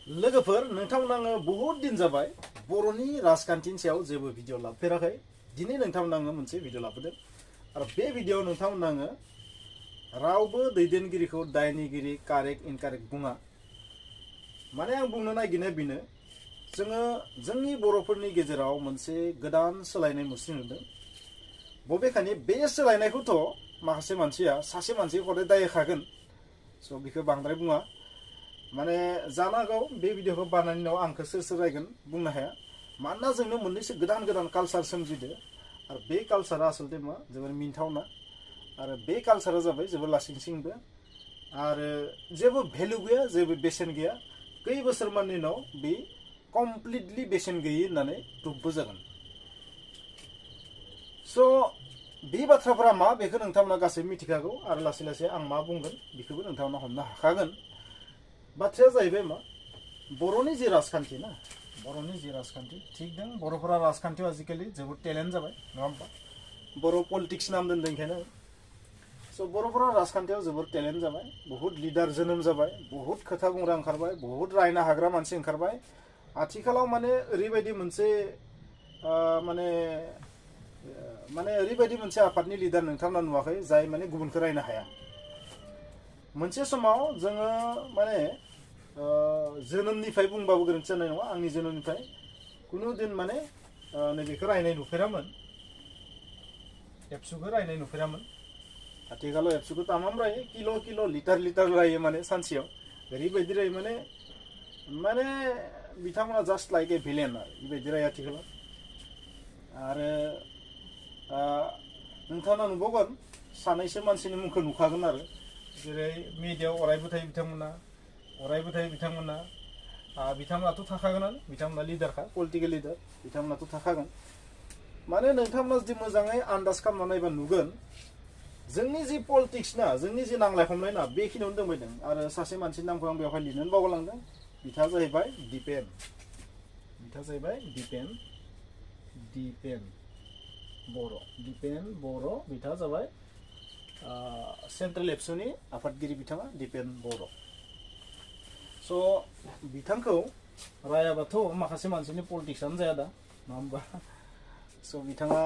लोगोफोर नोंथांमोना बहुत दिन जाबाय बर'नि राजखान्थिनि सायाव जेबो भिडिअ लाफेराखै दिनै नोंथांमोना मोनसे भिडिअ लाबोदों आरो बे भिडिअ नोंथांमोना रावबो दैदेनगिरिखौ दायनिगिरि कारेक्ट इनकारेक्ट बुङा माने आं बुंनो नागिरनाया बेनो जोंनि बर'फोरनि गेजेराव मोनसे गोदान सोलायनाय मुस्रि नुदों बबेखानि बे सोलायनायखौथ' माखासे मानसिया सासे मानसिखौ हदाय दाय होखागोन स' बेखौ बांद्राय बुङा माने जानांगौ बे भिडिअखौ बानायनायनि उनाव आंखौ सोर रायगोन बुंनो हाया मानोना जोंनो मोननैसो गोदान कालचार सोमजिदो आरो बे कालचारा आसलते मा जोबोर मिनिथावना आरो बे कालचारा जाबाय जोबोर लासिंसिंबो आरो जेबो भेलु गैया जेबो बेसेन गैया कई बोसोर माननि उनाव बे कमप्लिटलि बेसेन गैयै होननानै प्रुफबो जागोन स' बे बाथ्राफोरा मा बेखौ नोंथांमोना गासैबो मिथिखागौ आरो लासै लासै आं मा बुंगोन बेखौबो नोंथांमोना हमनो हाखागोन बाथ्राया जाहैबाय मा बर'नि जे राजखान्थि ना बर'नि जे राजखान्थि थिग दं बर'फोरा राजखान्थियाव आजिखालि जोबोद टेलेन्ट जाबाय नङा होमबा बर' पलिटिक्स नाम दोनदों ओंखायनो स' बर'फोरा राजखान्थियाव जोबोद टेलेन्ट जाबाय बहुत लिडार जोनोम जाबाय बहुत खोथा बुंग्रा ओंखारबाय बहुत रायनो हाग्रा मानसि ओंखारबाय आथिखालाव माने ओरैबायदि मोनसे माने ओरैबायदि मोनसे आफादनि लिडार नोंथांमोना नुवाखै जाय माने गुबुनखौ रायनो हाया मोनसे समाव जोङो माने जोनोमनिफ्राय बुंबाबो गोरोन्थि जानाय नङा आंनि जोनोमनिफ्राय कुनु दिन माने नैबेखौ रायनाय नुफेरामोन एबसुखौ रायनाय नुफेरामोन आथिखालाव एबसुखौ तामाम रायो किल' लिटार रायो माने सानसेयाव ओरैबायदि रायो माने बिथांमोना जास्ट लाइक ए भिलेन आरो बेबायदि रायो आथिखालाव आरो नोंथाङा नुबावगोन सानैसो मानसिनि मुंखौ नुखागोन आरो जेरै मिडियायाव अरायबो थायो बिथांमोना बिथांमोनाथ' थाखागोनानो बिथांमोना लिडारखा पलिटिकेल लिडार बिथांमोनाथ' थाखागोन माने नोंथांमोना जुदि मोजाङै आन्दाज खालामना नायबा नुगोन जोंनि जि पलिटिक्स ना जोंनि जि नांलाय खमलाय ना बेखिनियावनो दंबायदों आरो सासे मानसिनि नामखौ आं बेवहाय लिरनो बावगारलांदों बिथाङा जाहैबाय दिपेन बर' बिथाङा जाबाय सेन्ट्रेल एबसुनि आफादगिरि बिथाङा दिपेन बर' स' बिथांखौ रायाबाथ' माखासे मानसिनि पलिटिक्सआनो जाया दा नङा होमबा स' बिथाङा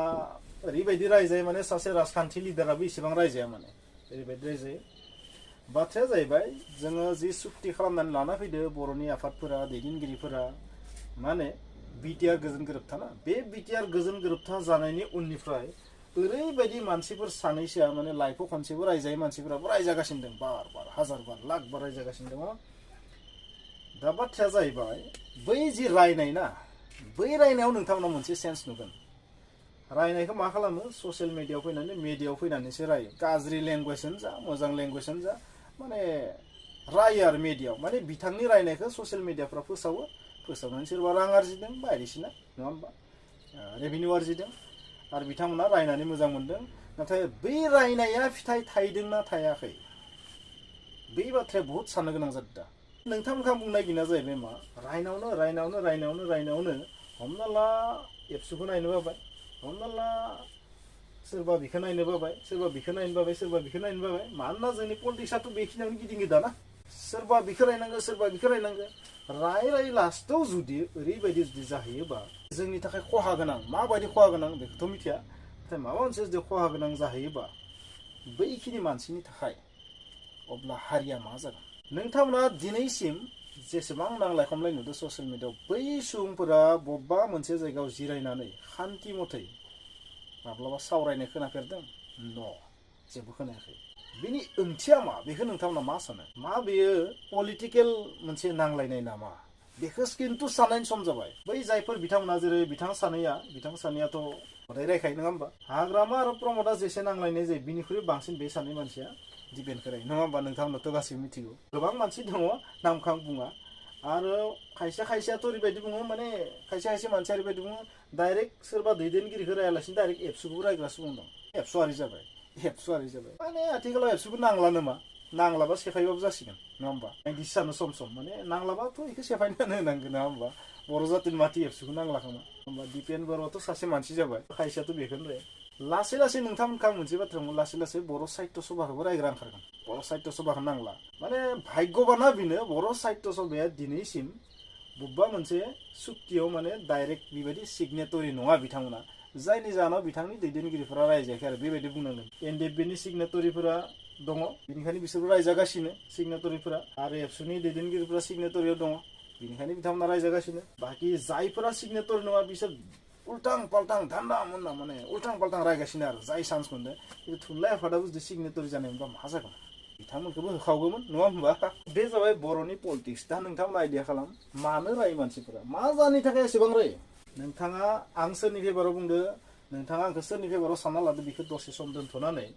ओरैबायदि रायजायो माने सासे राजखान्थि लिडाराबो इसेबां रायजाया माने ओरैबायदि रायजायो बाथ्राया जाहैबाय जोङो जि सुक्ति खालामनानै लाना फैदो बर'नि आफादफोरा दैदेनगिरिफोरा माने बिटिआर गोजोन गोरोबथा ना बे बिटिआर गोजोन गोरोबथा जानायनि उननिफ्राय ओरैबायदि मानसिफोर सानैसोआ माने लाइफआव खनसेबो रायजायै मानसिफोराबो रायजागासिनो दं बार हाजार बार लाख बार रायजागासिनो दङ दा बाथ्राया जाहैबाय बै जि रायनाय ना बै रायनायाव नोंथांमोना मोनसे सेन्स नुगोन रायनायखौ मा खालामो ससियेल मिडियायाव फैनानैसो रायो गाज्रि लेंगुवेजआनो जा मोजां लेंगुवेजआनो जा माने रायो आरो मिडियायाव माने बिथांनि रायनायखौ ससियेल मिडियाफ्रा फोसावनानै सोरबा रां आरजिदों बायदिसिना नङा होमबा रेभिनिउ आरजिदों आरो बिथांमोना रायनानै मोजां मोनदों नाथाय बै रायनाया फिथाइ थाइदोंना थायाखै बै बाथ्राया बहुत साननो गोनां जादों दा नोंथांमोनहा बुंनो नागिरनाया जाहैबाय मा रायनायावनो हमना ला एबसुखौ नायनो बाबाय हमना ला सोरबा बिखौ नायनो बाबाय मानोना जोंनि पलिटिक्सआथ' बेखिनियावनो गिदिङो दाना सोरबा बिखौ रायनांगो राय लास्टआव जुदि ओरैबायदि जाहैयोबा जोंनि थाखाय खहा गोनां माबायदि खहा गोनां बेखौथ' मिथिया नाथाय माबा मोनसे जुदि खहा गोनां जाहैयोबा बैखिनि मानसिनि थाखाय अब्ला हारिया मा जागोन नोंथांमोना दिनैसिम जेसेबां नांलाय खमलाय नुदों ससियेल मिडियायाव बै सुबुंफोरा बबेबा मोनसे जायगायाव जिरायनानै शान्ति मथै माब्लाबा सावरायनाय खोनाफेरदों न' जेबो खोनायाखै बिनि ओंथिया मा बेखौ नोंथांमोना मा सानो मा बेयो पलिटिकेल मोनसे नांलायनाय नामा बेखौ खिन्थु साननायनि सम जाबाय बै जायफोर बिथांमोना जेरै बिथां सानैयाथ' हदाय रायखायो नङा होमबा हाग्रामा आरो प्रमदआ जेसे नांलायनाय जायो बिनिख्रुइ बांसिन बे सानै मानसिया दिपेनखौ रायो नङा होमबा नोंथांमोनथ' गासैबो मिथिगौ गोबां मानसि दङ नामखां बुङा आरो खायसेयाथ' ओरैबायदि बुङो माने खायसे मानसिया ओरैबायदि बुङो डाइरेक्ट सोरबा दैदेनगिरिखौ रायालासिनो डाइरेक्ट एबसुखौबो रायग्रा सुबुं दं एबसुआरि जाबाय माने आथिखालाव एबसुखौ नांलाबा सेफायबाबो जासिगोन नङा होमबा बिदि सानो सम माने नांलाबाथ' बेखौ सेफायनानै होनांगोन नङा होमबा बर' जातिनि माथि एबसुखौ नांला खोमा होमबा दिपेन बर'आथ' सासे मानसि जाबाय खायसेयाथ' बेखौनो रायो लासै लासै नोंथांमोनखौ आं मोनसे बाथ्रा बुङो लासै लासै बर' साहित्य सभाखौबो रायग्रा ओंखारगोन बर' साहित्य सभाखौ नांला माने भाग्यबाना बेनो बर' साहित्य सभाया दिनैसिम बबेबा मोनसे सुक्तियाव माने डाइरेक्ट बेबायदि सिगनेटरि नङा बिथांमोना जायनि जाहोनाव बिथांनि दैदेनगिरिफोरा रायजायाखै आरो बेबायदि बुंनांगोन एनडिएफबिनि सिगनेटरिफोरा दङ बेनिखायनो बिसोरबो रायजागासिनो सिगनेटरिफोरा आरो एबसुनि दैदेनगिरिफोरा सिगनेटरियाव दङ बेनिखायनो बिथांमोना रायजागासिनो बाखि जायफोरा सिगनेटरि नङा बिसोर उल्टां पाल्टां धान्दा मुन्दा माने उल्टां पाल्टां रायगासिनो आरो जाय चान्स मोनदों खिन्थु थुनलाइ आफादाबो जुदि सिगनेटरि जानाय मोनबा मा जागोन बिथांमोनखौबो होखावगौमोन नङा होमबा बे जाबाय बर'नि पलिटिक्स दा नोंथांमोना आइडिया खालाम मानो रायो मानसिफोरा मा जानि थाखाय एसेबां रायो नोंथाङा आं सोरनि फेभाराव बुंदो नोंथाङा आंखौ सोरनि फेभाराव सानना लादो बेखौ दसे सम दोनथ'नानै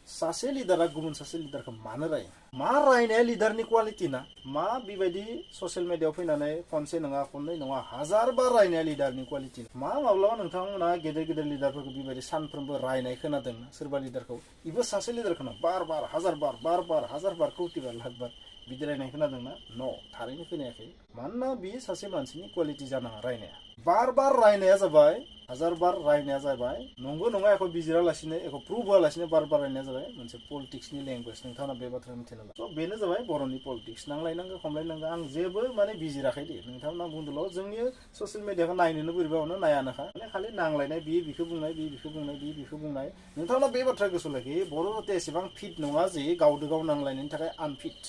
सासे लिडारा गुबुन सासे लिडारखौ मानो रायो मा रायनाया लिडारनि क्वालिटि ना मा बेबायदि ससियेल मिडियायाव फैनानै खनसे नङा खननै नङा हाजार बार रायनाया लिडारनि क्वालिटि मा माब्लाबा नोंथांमोना गेदेर गेदेर लिडारफोरखौ बेबायदि सानफ्रोमबो रायनाय खोनादों सोरबा लिडारखौ इबो सासे लिडारखौनो बार बार हाजार बार कौटि बार लाख बार बिदि रायनाय खोनादोंना न' थारैनो खोनायाखै मानोना बियो सासे मानसिनि क्वालिटि जानाङा रायनाया बार रायनाया जाबाय हाजार बार रायनाया जाबाय नंगौ नङा एख' बिजिरालासिनो एख' प्रुभ होआलासिनो बार रायनाया जाबाय मोनसे पलिटिक्सनि लेंगुवेज नोंथाङा बे बाथ्राखौ मिथिनांगौ स' बेनो जाबाय बर'नि पलिटिक्स नांलायनांगौ खमलायनांगौ आं जेबो माने बिजिराखै दे नोंथांमोना बुंदोल' जोंनि ससियेल मिडियाखौ नायनोनो बोरैबा मोनो नायानोखा माने खालि नांलायनाय बियो बिखौ बुंनाय बियो बिखौ बुंनाय बियो बिखौ बुंनाय नोंथांमोना बे बाथ्रा गोसोआव लाखि बर' जातिया एसेबां फिट नङा जे गावदो गाव नांलायनायनि थाखाय आनफिट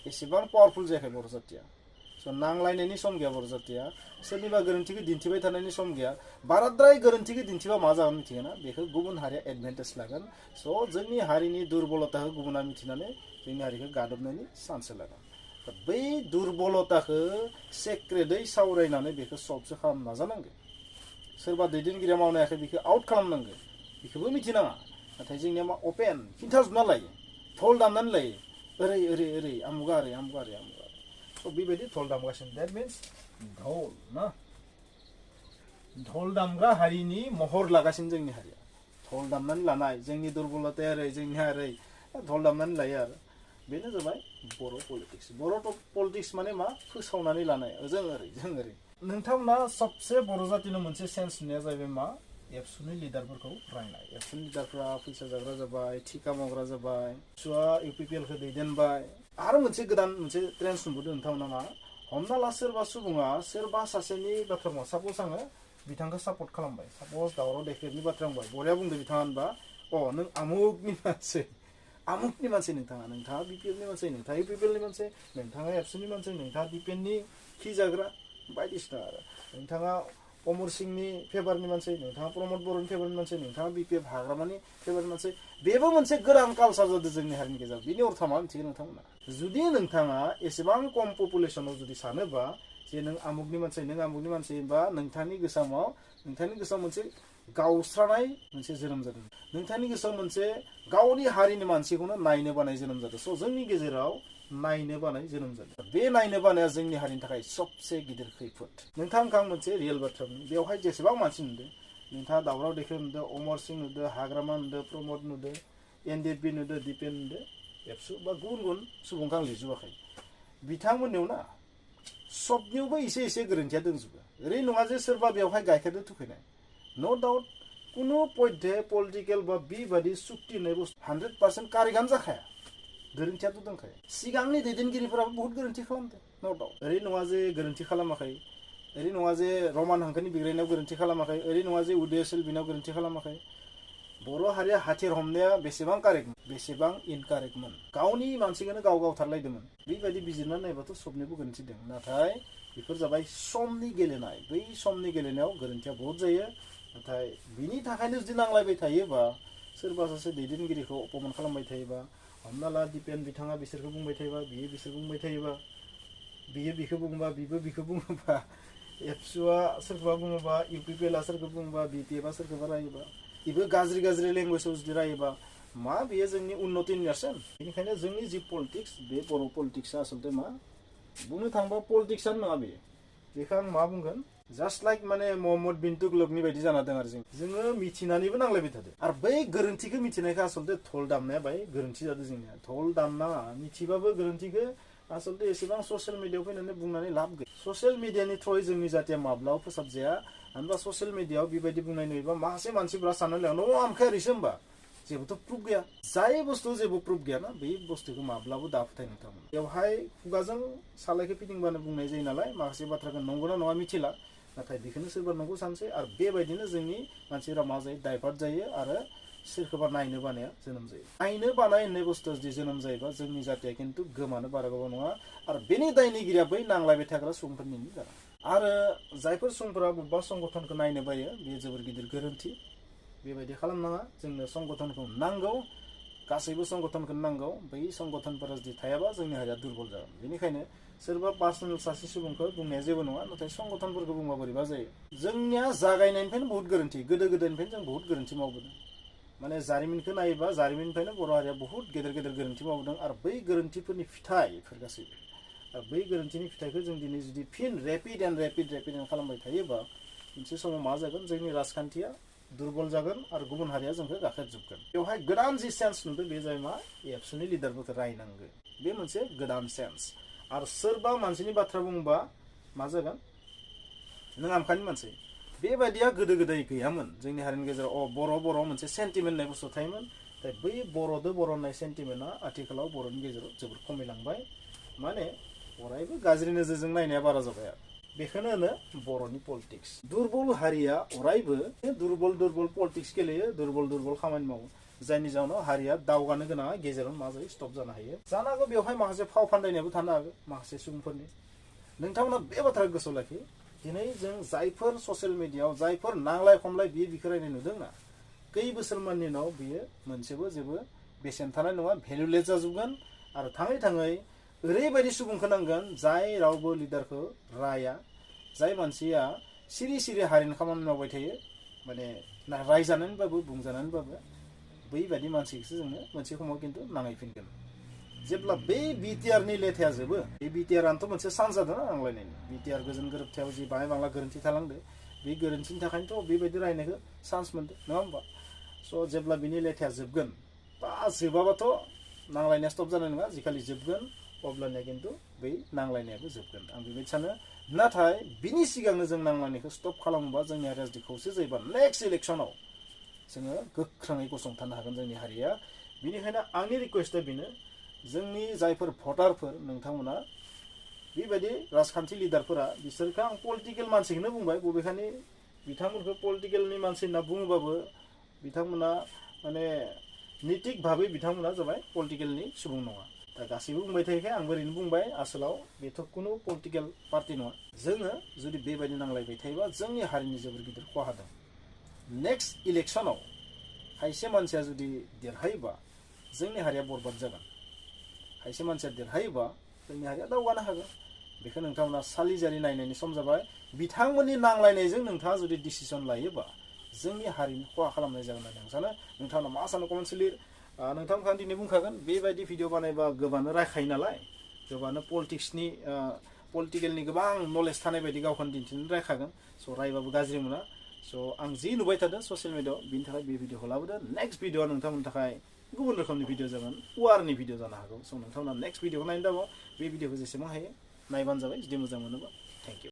एसेबां पावारफुल जायाखै बर' जातिया स' नांलायनायनि सम गैया बर' जातिया सोरनिबा गोरोन्थिखौ दिन्थिबाय थानायनि सम गैया बाराद्राय गोरोन्थिखौ दिन्थिबा मा जागोन मिथिगोना बेखौ गुबुन हारिया एडभान्टेज लागोन स' जोंनि हारिनि दुर्बलताखौ गुबुना मिथिनानै जोंनि हारिखौ गादबनायनि चान्स लागोन बै दुर्बलताखौ सेक्रेटै सावरायनानै बेखौ सल्भसो खालामनो नाजानांगौ सोरबा दैदेनगिरिया मावनो हायाखै बेखौ आउट खालामनांगौ बेखौबो मिथिनाङा नाथाय जोंनिया मा अपेन खिन्थाजोबना लायो धल दामनानै लायो ओरै आमुगा ओरै स' बेबायदि धल दामगासिनो द्याट मिन्स धल ना धल दामग्रा हारिनि महर लागासिनो जोंनि हारिया धल दामनानै लानाय जोंनि दुर्बलताया ओरै जोंनिया ओरै धल दामनानै लायो आरो बेनो जाबाय बर' पलिटिक्स माने मा फोसावनानै लानाय जों ओरै नोंथांमोना सबसे बर' जातिनि मोनसे सेन्स नुनाया जाहैबाय मा एबसुनि लिडारफोरखौ रायनाय एबसुनि लिडारफ्रा फैसा जाग्रा जाबाय थिका मावग्रा जाबाय एबसुआ इउपिपिएलखौ दैदेनबाय आरो मोनसे गोदान मोनसे ट्रेन्स नुबोदों नोंथांमोना मा हमना ला सोरबा सुबुङा सोरबा सासेनि बाथ्रा बुङो साप'ज आङो बिथांखौ सापर्ट खालामबाय साप'ज दावराव देख्रेबनि बाथ्रा बुंबाय बरिया बुंदो बिथाङा होनबा नों आमुकनि मानसि नोंथाङा बिपिएलनि मानसि नोंथाङा इउपिपिएलनि मानसि नोंथाङा एबसुनि मानसि नोंथाङा दिपेननि खि जाग्रा बायदिसिना आरो नोंथाङा अमर सिंहनि फेभारनि मानसि नोंथाङा प्रमद बर'नि फेभारनि मानसि नोंथाङा बिपिएफ हाग्रामानि फेभारनि मानसि बेबो मोनसे गोरान कालसार जादों जोंनि हारिनि गेजेराव बिनि अर्थ मा मिथिगोन नोंथांमोना जुदि नोंथाङा एसेबां खम पपुलेसनाव जुदि सानोबा जे नों आमुकनि मानसि बा नोंथांनि गोसोआव मोनसे गावस्रानाय मोनसे जोनोम जादों नोंथांनि गोसोआव मोनसे गावनि हारिनि मानसिखौनो नायनो बानाय जोनोम जादों स' जोंनि गेजेराव नायनो बानाय जोनोम जादों बे नायनो बानाया जोंनि हारिनि थाखाय सबसे गिदिर खैफोद नोंथांखौ आं मोनसे रियेल बाथ्रा बुङो बेवहाय जेसेबां मानसि नुदों नोंथाङा दावराव देख्रेब नुदों अमर सिंह नुदों हाग्रामा नुदों प्रमद नुदों एनडिएफबि नुदों दिपेन नुदों एबसु बा गुबुन सुबुंखौ आं लिरजोबाखै बिथांमोननियाव ना सबनियावबो एसे गोरोन्थिया दंजोबो ओरै नङा जे सोरबा बेवहाय गाइखेरजों थुखैनाय नो डाउट कुनु पयधे पलिटिकेल बा बेबादि सुक्ति होननाय बुस्थु 100% कारेक्टआनो जाखाया गोरोन्थियाथ' दंखायो सिगांनि दैदेनगिरिफोराबो बहुत गोरोन्थि खालामदों नो डाउट ओरै नङा जे गोरोन्थि खालामाखै ओरै नङा जे रमान हांखोनि बिग्रायनायाव गोरोन्थि खालामाखै ओरै नङा जे उदय सिलबिनाव गोरोन्थि खालामाखै बर' हारिया हाथियार हमनाया बेसेबां कारेक्ट बेसेबां इनकारेक्टमोन गावनि मानसिखौनो गाव गावथारलायदोंमोन बेबायदि बिजिरना नायबाथ' सबनिबो गोरोन्थि दं नाथाय बेफोर जाबाय समनि गेलेनाय बै समनि गेलेनायाव गोरोन्थिया बहुत जायो नाथाय बिनि थाखायनो जुदि नांलायबाय थायोबा सोरबा सासे दैदेनगिरिखौ अपमान खालामबाय थायोबा हमना ला दिपेन बिथाङा बिसोरखौ बुंबाय थायोबा बियो बिसोरखौ बुंबाय थायोबा बियो बिखौ बुङोबा बिबो बिखौ बुङोबा एबसुआ सोरखौबा बुङोबा इउपिपिएलआ सोरखौ बुङोबा बिपिएफआ सोरखौबा रायोबा इबो गाज्रि लेंगुवेजआव जुदि रायोबा मा बेयो जोंनि उन्नतिनि नेरसोन बेनिखायनो जोंनि जि पलिटिक्स बे बर' पलिटिक्सआ आसलते मा बुंनो थाङोबा पलिटिक्सआनो नङा बेखौ आं मा बुंगोन जास्ट लाइक माने मोहम्मद बिन तुगलकनि बायदि जाना दं आरो जोङो मिथिनानैबो नांलायबाय थादों आरो बै गोरोन्थिखौ मिथिनायखौ आसलते धल दामनाया बाय गोरोन्थि जादों जोंनिया धल दामनाङा मिथिबाबो गोरोन्थिखौ आसलते एसेबां ससियेल मिडियायाव फैनानै बुंनानै लाब गैया ससियेल मिडियानि थ्रुयै जोंनि जातिया माब्लाबा फोसाबजाया होनबा ससियेल मिडियायाव बेबायदि बुंनाय नुयोबा माखासे मानसिफोरा साननानै लायो न' आमखाया ओरैसो होमबा जेबोथ' प्रुफ गैया जाय बुस्थु जेबो प्रुफ गैयाना बे बुस्थुखौ माब्लाबो दाफोथाय नोंथांमोन बेवहाय खुगाजों सालायखौ फिदिंबानो बुंनाय जायो नालाय माखासे बाथ्राखौ नंगौना नङा मिथिला नाथाय बेखौनो सोरबा नंगौ सानसै आरो बेबायदिनो जोंनि मानसिफोरा मा जायो डाइभार्ट जायो आरो सोरखौबा नायनो बानाया जोनोम जायो नायनो बानाय होननाय बुस्थुआ जुदि जोनोम जायोबा जोंनि जातिया खिन्थु गोमानो बारा गोबाव नङा आरो बेनि दायनिगिरिया बै नांलायबाय थाग्रा सुबुंफोरनि जागोन आरो जायफोर सुबुंफोरा बबेबा संगठनखौ नायनो बायो बेयो जोबोर गिदिर गोरोन्थि बेबायदि खालामनाङा जोंनो संगठनखौ नांगौ गासैबो संगठनखौ नांगौ बै संगठनफोरा जुदि थायाबा जोंनि हारिया दुर्बल जागोन बेनिखायनो सोरबा पार्सनेल सासे सुबुंखौ बुंनाया जेबो नङा नाथाय संगठनफोरखौ बुंबा बोरैबा जायो जोंनिया जागायनायनिफ्रायनो बहुत गोरोन्थि गोदो गोदायनिफ्रायनो जों बहुत गोरोन्थि मावबोदों माने जारिमिनखौ नायोबा जारिमिननिफ्रायनो बर' हारिया बहुत गेदेर गेदेर गोरोन्थि मावदों आरो बै गोरोन्थिफोरनि फिथाइफोर गासैबो आरो बै गोरोन्थिनि फिथाइखौ जों दिनै जुदि फिन रेपिड खालामबाय थायोबा मोनसे समाव मा जागोन जोंनि राजखान्थिया दुर्बल जागोन आरो गुबुन हारिया जोंखौ गाख्रेबजोबगोन बेवहाय गोदान जि सेन्स नुदों बे जाबाय मा एबसुनि लिडारफोरखौ रायनांगोन बे मोनसे गोदान सेन्स आरो सोरबा मानसिनि बाथ्रा बुंबा मा जागोन नों आमखानि मानसि बेबायदिया गोदो गोदाय गैयामोन जोंनि हारिनि गेजेराव बर' मोनसे सेन्टिमेन्ट होननाय बुस्थु थायोमोन दा बै बर' होननाय सेन्टिमेन्टआ आथिखालाव बर'नि गेजेराव जोबोर खमायलांबाय माने अरायबो गाज्रि नोजोरजों नायनाया बारा जाबाय आरो बेखौनो होनो बर'नि पलिटिक्स दुर्बल हारिया अरायबो दुर्बल पलिटिक्स गेलेयो दुर्बल खामानि मावो जायनि जाहोनाव हारिया दावगानो गोनाङा गेजेराव मा जायो स्टप जानो हायो जानो हागौ बेवहाय माखासे फाव फान्दायनायाबो थानो हागौ माखासे सुबुंफोरनि नोंथांमोना बे बाथ्राखौ गोसोआव लाखि दिनै जों जायफोर ससियेल मिडियायाव जायफोर नांलाय खमलाय बिखौ रायनाय नुदोंना कै बोसोरमाननि उनाव बियो मोनसेबो जेबो बेसेन थानाय नङा भेलुलेस जाजोबगोन आरो थाङै थाङै ओरैबायदि सुबुंखौ नांगोन जाय रावबो लिडारखौ राया जाय मानसिया सिरि हारिनि खामानि मावबाय थायो माने रायजानानैबाबो बुंजानानैबाबो बैबायदि मानसिखौसो जोङो मोनसे समाव खिन्थु नांलायफिनगोन जेब्ला बे बिटिआरनि लेथाया जोबो बे बिटिआरानोथ' मोनसे चान्स जादों ना नांलायनायनि बिटिआर गोजोन गोरोबथायाव जि बाङाय बांला गोरोन्थि थालांदो बे गोरोन्थिनि थाखायनोथ' बेबायदि रायनायखौ चान्स मोनदों नङा होमबा स' जेब्ला बिनि लेथाया जोबगोन बा जोबाबाथ' नांलायनाया स्टप जानाय नङा जिखालि जोबगोन अब्लानिया खिन्थु बै नांलायनायाबो जोबगोन आं बेबायदि सानो नाथाय बिनि सिगांनो जों नांलायनायखौ स्टप खालामोबा जोंनि हारिया जुदि खौसे जायोबा नेक्स्ट इलेक्सनाव जोङो गोख्रोङै गसंथानो हागोन जोंनि हारिया बेनिखायनो आंनि रिकुवेस्टआ बेनो जोंनि जायफोर भटारफोर नोंथांमोना बेबायदि राजखान्थि लिडारफोरा बिसोरखौ आं पलिटिकेल मानसिखौनो बुंबाय बबेखानि बिथांमोनखौ पलिटिकेलनि मानसि होनना बुङोबाबो बिथांमोना माने नितिक भाबै बिथांमोना जाबाय पलिटिकेलनि सुबुं नङा दा गासैबो बुंबाय थायोखाय आंबो ओरैनो बुंबाय आसोलाव बेथ' खुनु पलिटिकेल पार्टि नङा जोङो जुदि बेबायदि नांलायबाय थायोबा जोंनि हारिनि जोबोर गिदिर खहा दं नेक्स्ट इलेक्सनाव खायसे मानसिया जुदि देरहायोबा जोंनि हारिया बरबाद जागोन खायसे मानसिया देरहायोबा जोंनि हारिया दावगानो हागोन बेखौ नोंथांमोना सालिजारि नायनायनि सम जाबाय बिथांमोननि नांलायनायजों नोंथाङा जुदि डिसिसन लायोबा जोंनि हारिनि खहा खालामनाय जागोन होननानै आं सानो नोंथांमोना मा सानो कमेन्ट लिर नोंथांमोनखौ दिनै बुंखागोन बेबायदि भिडिअ बानायबा गोबानो रायखायो नालाय गोबानो पलिटिकेलनि गोबां नलेज थानाय बायदि गावखौनो दिन्थिनो रायखागोन स' रायबाबो गाज्रि मोना स' आं जि नुबाय थादों ससियेल मिडियायाव बिनि थाखाय बे भिडिअखौ लाबोदो नेक्स्ट भिडिअआ नोंथांमोननि थाखाय गुबुन रोखोमनि भिडिअ जागोन वारनि भिडिअ जानो हागौ स' नोंथांमोना नेक्स्ट भिडिअखौ नायनो दाबाव बे भिडिअखौ जेसेबां हायो नायबानो जाबाय जुदि मोजां मोनोबा थेंक इउ